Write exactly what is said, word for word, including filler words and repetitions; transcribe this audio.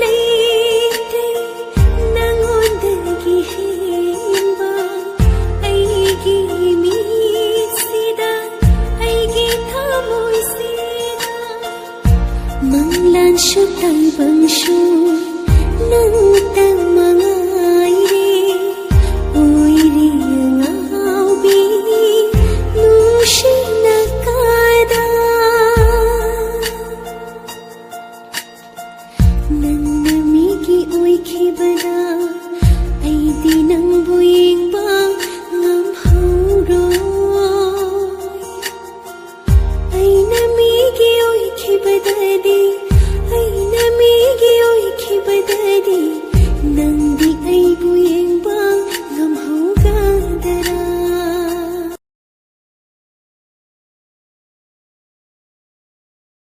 ꯂꯩꯇꯦ ꯅꯉꯣꯟꯗꯒꯤ ꯍꯦꯟꯕ ꯑꯩꯒꯤ ꯃꯤꯠꯁꯤꯗ, ꯑꯩꯒꯤ ꯊꯃꯣꯏꯁꯤꯗ꯫ ꯃꯪꯂꯥꯟꯁꯨ ꯇꯥꯏꯕꯪꯁꯨ ꯅꯪꯇ ꯃꯉꯥꯏ꯫